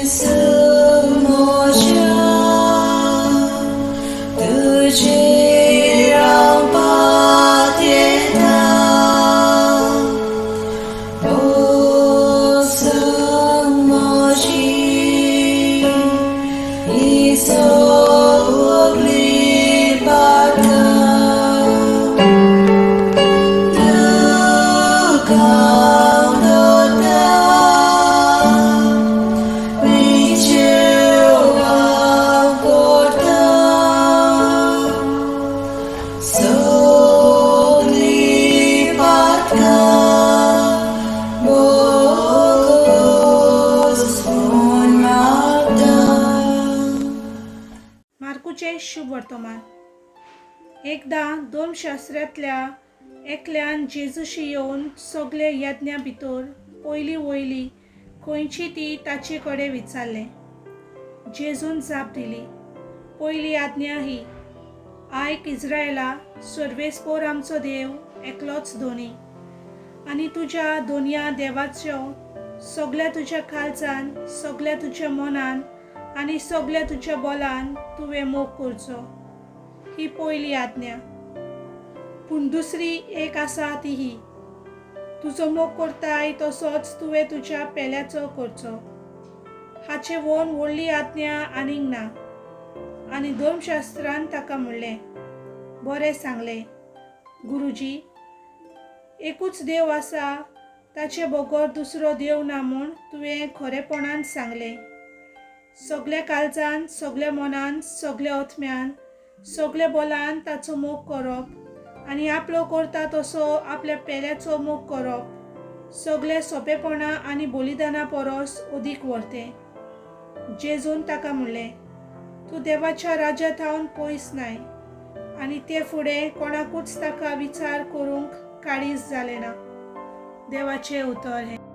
जेजू म्हज्या, तुजेर हांव पातयेता. भोगसून म्हजी ही सगळी पातकां. तुका हांव दवरता, विचेव हांव करता. सगळी पातकां भोगसून मागता. मार्कुचें शुभ वर्तमान. एकदां धर्मशास्त्रांतल्या एकल्यान जेजूशी येवन सगळे यज्ञा भितर पयली वयली खंयची ती ताचे कडेन विचारलें. जेजून जाप दिली, पयली आज्ञा ही, आयक इस्रायला, सर्वेस्पोर आमचो देव एकलोच धनी, आनी तुज्या दोनया देवाच्यो सगल्या तुज्या काळजान, सगल्या तुज्या मनान आनी सगल्या तुज्या बोलान तुवें मोग करचो. ही पयली आज्ञा. पूण दुसरी एक आसा ती ही, तुजो मोग करताय तसोच तुवें तुज्या पेल्याचो करचो. हाचे वोन व्हडली आज्ञा आनीक ना. आनी धर्मशास्त्रान ताका म्हणलें, बरें सांगलें गुरुजी, एकूच देव आसा, ताचे बगर दुसरो देव ना म्हूण तुवें खरेपणान सांगलें. सगल्या काळजान, सगल्या मनान, सगल्या आत्म्यान, सगल्या बोलान ताचो मोग करप आनी आपलो करता तसो आपल्या पेल्याचो मोग करप सगळे सोंपेपणा आनी बलिदाना परस अदीक व्हरतें. जेजून ताका म्हणलें, तूं देवाच्या राज्या थावन पयस नाय. आनी ते फुडें कोणाकूच ताका विचार करूंक काळीज जालें ना. देवाचें उतर हें.